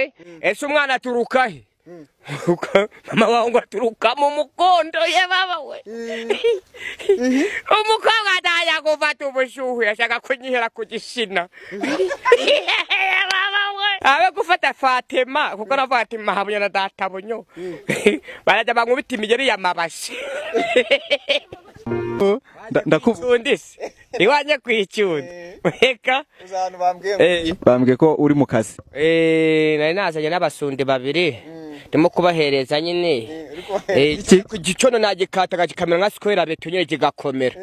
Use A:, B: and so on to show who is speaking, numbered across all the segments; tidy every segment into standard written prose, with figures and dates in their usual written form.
A: wawe ese umwana aturuka he? Mama wawe ngo aturuka mu mukondo ye baba we. Umukobwa atajya gufata ubushuhe ashaka kunyihera ku gishina. Abe gufata Fatima kuko na Fatima habunya na data bunyo. Barajya bankubita imigeri ya mabashi. Ndakuvundise iwanye kwicunda reka
B: uzantu bambwiye ko uri mu kazi.
A: Nari nazanye n'abasundi babiri ndimo kubahereza nyine igicono nagikataga kikamera nka square beto nyine kigakomera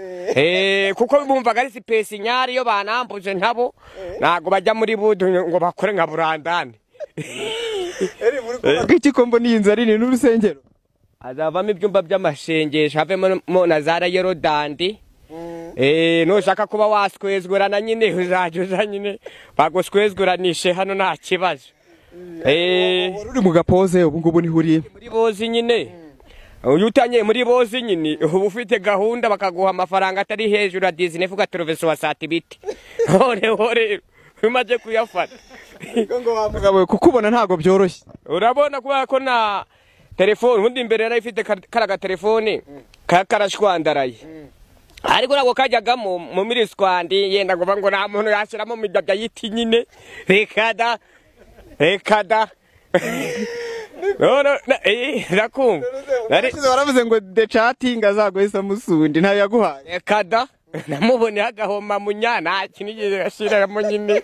A: kuko bumvaga ari space nyari iyo banambuje ntabo ntago bajya muri budu ngo bakore nka burandane.
B: Eri muri ko iki kombo ni inzu ari ni n'urusengero
A: azavamo ibyumba by'amashengesho havemo na zara Yorodandi. Nushaka kuba waswezgurana nyine uzajya uza nyine baguswezguranishe hano nta kibazo.
B: Uri mu gapoze ubu ngubu ni huri
A: muri bozi nyine. Uyu utanye muri bozi nyine ubu ufite gahunda bakaguha amafaranga atari hejuru ya Disney fuga troveso wa satibiti. Hore hore umaze kuyafata.
B: Ngo wamugabo kukubona ntago byoroshye.
A: Urabona kubera ko na telefone ubundi imbere yari ifite karaga telefone karashwandaraye. Ariko nako kajyagamo mu miriswandi yenda ngo ngo nta muntu yashyiramo midabya yiti nyine rekada rekada. No no rakumva
B: baravuze ngo the chatting azagohisa musundi ntayo yaguhaye
A: rekada namubone agahoma munyana kinigeze gashiramo nyine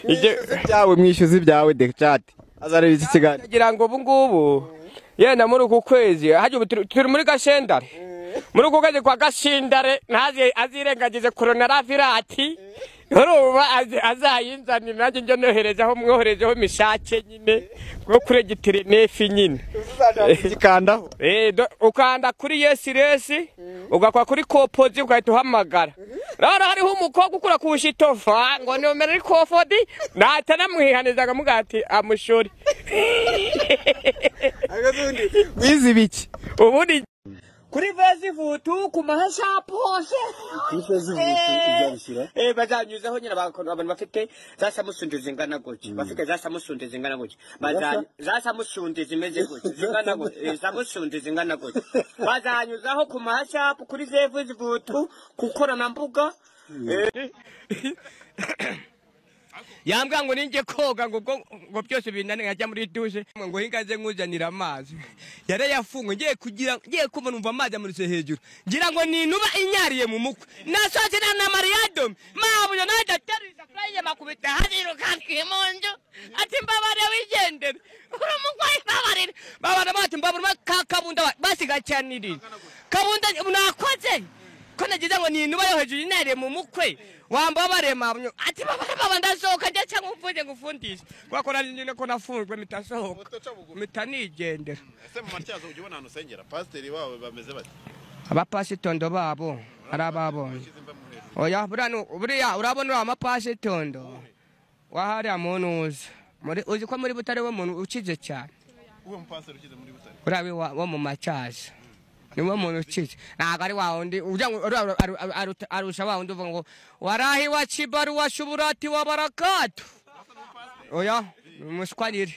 B: ibyawe mwishyuza ibyawe the chat azareba iki kiganiro
A: kugira ngo ubu ngubu yenda muri uku kwezi hajya turi muri gashendare muri uku kwezi kwa gashindare ntaze azirengagize coronavirus urumva azayinzanira nanjye njye noherezaho mwoherezeho mishake nyine bwo kuregitire nefi nyine
B: ukandaho
A: ukanda kuri yesiresi ugakwa kuri kopozi ugahita uhamagara. Rero hariho umukobwa ukura ku shitofa ngo nomero ari kofodi nahita namwihanizaga muga ati amushori.
B: Wize ibiki
A: ubundi kuri Facebook ku mahashapu hose
C: kuri Facebook uzabishyira
A: bazanyuzaho nyine abantu bafite za samusundi zingana gutya bafite za samusundi zingana gutya za samusundi zimeze gutya zingana gutya samusundi zingana gutya bazanyuzaho ku mahashapu kuri Facebook kukorana mbuga. Yambwa ngo ninje koga ngo ngo byose binane nkajya muri douche ngo hingaze nkuzanira amazi yare yafunwe ngiye kugira ngiye kumva numva amazi amuritse hejuru ngira ngo ninuba inyariye mu mukwe nasoje na Mariadom mabuyo najya terisa kuraye makubita hariro kandi monjo ati mbabare wigendere urumugwayi babarire babana bati mbabura kakabunda basigacanirira kabunda nakoze ko nagize ngo ninuba yo hejuru inariye mu mukwe wambabare mabunyo ati babare baba ndasohoka njya cyangwa mvuze ngufundishe kwakora nyine ko nafunzwe mitasohoka mitanigendera.
C: Ese mu matyazo ujye ubona usengera pasiteri babo bameze bate?
A: Abapasitondo babo arababonye. Oya buriya urabona uri amapasitondo wahariya muntu uzi muri uzi ko muri Butare wo muntu ukize cyane.
C: Uwo mupasiteri ukize muri Butare
A: urabe wo mu matyazo niwo muntu ukize ntabwo ari wa wundi arusha wa wundi uvuga ngo warahi wa kibaru wa shuburati wa barakatu. Oya umuswanyire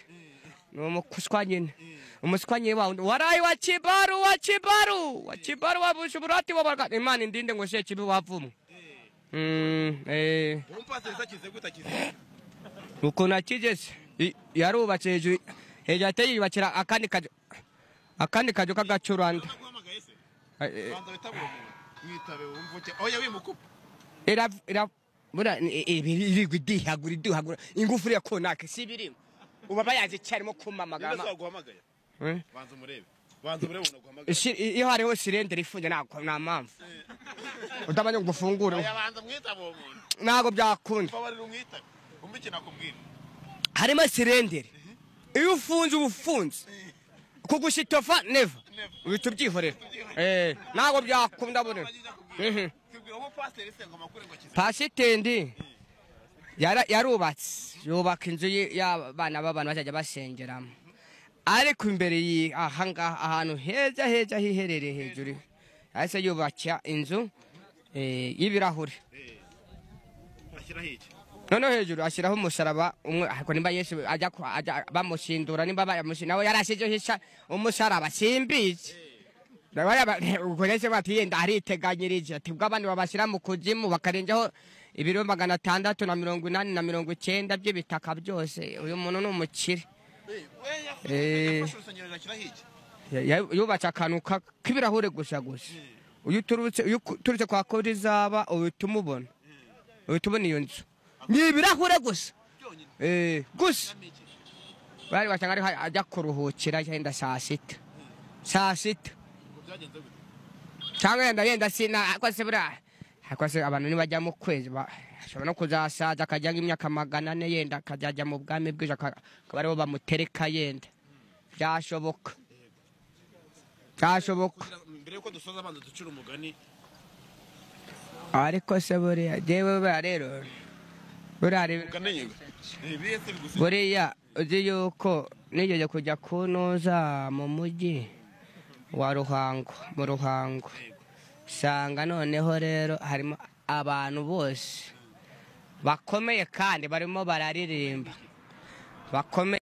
A: ni umuswanyine umuswanyire wa wundi warahi wa kibaru wa kibaru wa kibaru wa shuburati wa barakatu. Imana indinde ngo she kibi wavumwe. Ukuntu akigeze yarubatse hejuru hejuru ateye yubakira akandi kajo k'agacuranda. Ira ingufuri ya konake si birimo uba bayazi cyarimo kumamagama.
C: Banza umurebe banza umurebe unaguhamagara.
A: Iyo hariho sirendere ifunze ntabwo nta mpamvu utabanje ngo ufungure.
C: Banza mwitabe uwo muntu
A: ntabwo byakunda.
C: Babarira umwitabe umbe ikintu akubwira.
A: Harimo sirendere iyo ufunze uba ufunze kugushitofa never uhita ubyihorera ntabwo byakunda bure. Pasitendi yarubatse yubaka inzu y'abana b'abantu bazajya basengeramo ariko imbere ahangaha ahantu heza heza hiherereye hejuru yahise yubaka inzu y'ibirahure. Noneho hejuru ashyiraho umusaraba umwe, ariko nimba Yesu ajya bamushindura, nimba bayamushindura nawe yarashyizeho umusaraba simbizi. Ubwo rero bati yenda ariteganyirije, ati ubwo abandi babashyira mu kuzimu bakarenzaho ibiro 680 na 90 by'ibitaka byose, uyu muntu ni umukire. Yubatse akantu k'ibirahure gusa gusa. Uyu uturutse kwa Korizaba uhita umubona, uhita ubona iyo nzu ni ibirahure gusa gusa. Bari wasanga ariho ajya kuruhukira yenda saa sita cyangwa yenda sina ariko se buriya, ariko se abantu nibajya mu kwezi ashobora no kuzasaza akajya nk'imyaka 400 yenda akazajya mu bwami bw'ijuru, akaba aribo bamutereka yenda. Byashoboka, byashoboka.
C: Mbere yuko dusoza abanza ducira umugani.
A: Ariko se buriya jewe buriya rero buriya uzi yuko nigeze kujya kunoza mu mujyi wa Ruhango, mu Ruhango sanga noneho rero harimo abantu bose bakomeye kandi barimo bararirimba bakomeye.